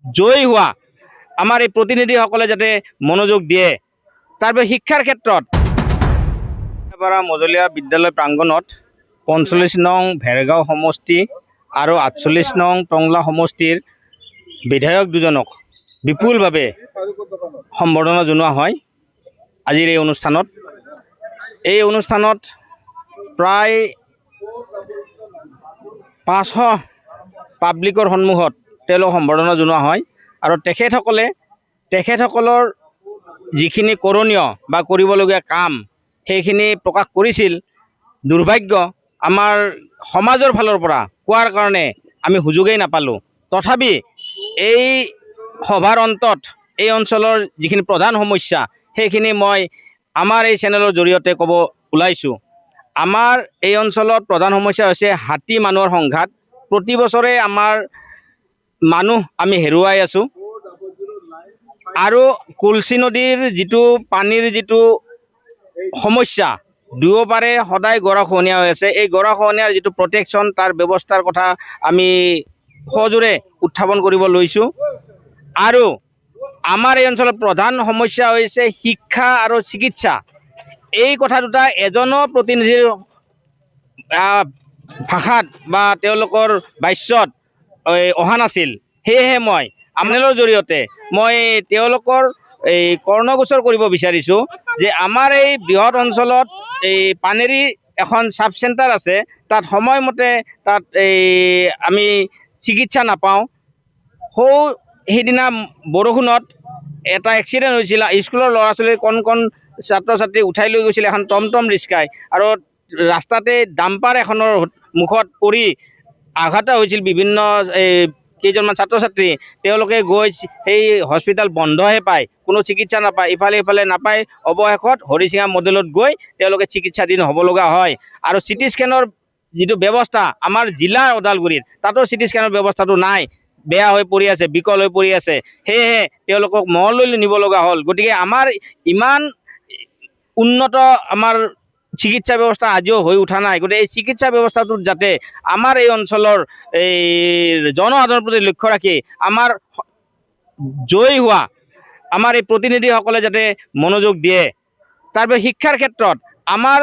জয়ী হোৱা আমাৰ এই প্ৰতিনিধিসকলে যাতে মনোযোগ দিয়ে। তাৰপিছত শিক্ষাৰ ক্ষেত্ৰত পাৰা মজলীয়া বিদ্যালয় প্ৰাংগণত 45 নং ভেৰগাঁও সমষ্টি আৰু 48 নং টংলা সমষ্টিৰ বিধায়ক দুজনক বিপুলভাৱে সম্বৰ্ধনা জনোৱা হয় আজিৰ এই অনুষ্ঠানত। এই অনুষ্ঠানত প্ৰায় 500 পাব্লিকৰ সন্মুখত তেওঁলোক সম্বৰ্ধনা জনোৱা হয় আৰু তেখেতসকলৰ যিখিনি কৰণীয় বা কৰিবলগীয়া কাম, সেইখিনি প্ৰকাশ কৰিছিল। দুৰ্ভাগ্য, আমাৰ সমাজৰ ফালৰ পৰা কোৱাৰ কাৰণে আমি সুযোগেই নাপালোঁ। তথাপি এই সভাৰ অন্তত এই অঞ্চলৰ যিখিনি প্ৰধান সমস্যা, সেইখিনি মই আমাৰ এই চেনেলৰ জৰিয়তে ক'ব ওলাইছোঁ। আমাৰ এই অঞ্চলত প্ৰধান সমস্যা হৈছে হাতী মানুহৰ সংঘাত। প্ৰতি বছৰে আমাৰ মানুহ আমি হেৰুৱাই আছোঁ আৰু কুলচি নদীৰ যিটো পানীৰ যিটো সমস্যা, দুয়োপাৰে সদায় গৰাখহনীয়া হৈ আছে। এই গৰাখহনীয়াৰ যিটো প্ৰটেকশ্যন, তাৰ ব্যৱস্থাৰ কথা আমি সজোৰে উত্থাপন কৰিব লৈছোঁ। আৰু আমাৰ এই অঞ্চলৰ প্ৰধান সমস্যা হৈছে শিক্ষা আৰু চিকিৎসা। এই কথা দুটা এজনো প্ৰতিনিধিৰ ভাষাত বা তেওঁলোকৰ বাক্যত এই অহা নাছিল। সেয়েহে মই আপোনালোকৰ জৰিয়তে মই তেওঁলোকৰ এই কৰ্ণগোচৰ কৰিব বিচাৰিছোঁ যে আমাৰ এই বৃহৎ অঞ্চলত এই পানেৰী এখন চাব চেণ্টাৰ আছে, তাত সময়মতে তাত এই আমি চিকিৎসা নাপাওঁ। সৌ সেইদিনা বৰষুণত এটা এক্সিডেণ্ট হৈছিল। স্কুলৰ ল'ৰা ছোৱালী, কণ কণ ছাত্ৰ ছাত্ৰী উঠাই লৈ গৈছিল এখন টমটম ৰিক্সাই আৰু ৰাস্তাতে ডাম্পাৰ এখনৰ মুখত পৰি আঘাত হৈছিল বিভিন্ন এই কেইজনমান ছাত্ৰ ছাত্ৰী। তেওঁলোকে গৈ সেই হস্পিটেল বন্ধহে পায়, কোনো চিকিৎসা নাপায়, ইফালে ইফালে নাপায়। অৱশেষত হৰিশিঙা মডেলত গৈ তেওঁলোকে চিকিৎসাধীন হ'ব লগা হয়। আৰু চিটি স্কেনৰ যিটো ব্যৱস্থা আমাৰ জিলাৰ ওদালগুৰিত, তাতো চিটি স্কেনৰ ব্যৱস্থাটো নাই, বেয়া হৈ পৰি আছে, বিকল হৈ পৰি আছে। সেয়েহে তেওঁলোকক মঙলদৈলৈ নিব লগা হ'ল। গতিকে আমাৰ ইমান উন্নত আমাৰ চিকিৎসা ব্যৱস্থা আজিও হৈ উঠা নাই। গতিকে এই চিকিৎসা ব্যৱস্থাটোত যাতে আমাৰ এই অঞ্চলৰ এই জনসাধাৰণৰ প্ৰতি লক্ষ্য ৰাখি আমাৰ জয়ী হোৱা আমাৰ এই প্ৰতিনিধিসকলে যাতে মনোযোগ দিয়ে। তাৰপিছত শিক্ষাৰ ক্ষেত্ৰত আমাৰ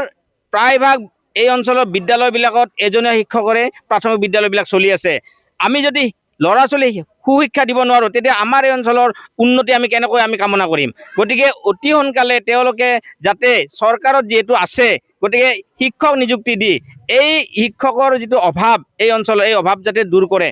প্ৰায়ভাগ এই অঞ্চলৰ বিদ্যালয়বিলাকত এজনীয়া শিক্ষকৰে প্ৰাথমিক বিদ্যালয়বিলাক চলি আছে। আমি যদি ল'ৰা ছোৱালী সুশিক্ষা দিব নোৱাৰোঁ, তেতিয়া আমাৰ এই অঞ্চলৰ উন্নতি আমি কেনেকৈ আমি কামনা কৰিম? গতিকে অতি সোনকালে তেওঁলোকে যাতে চৰকাৰত যিহেতু আছে, গতিকে শিক্ষক নিযুক্তি দি এই শিক্ষকৰ যিটো অভাৱ এই অঞ্চলৰ, এই অভাৱ যাতে দূৰ কৰে।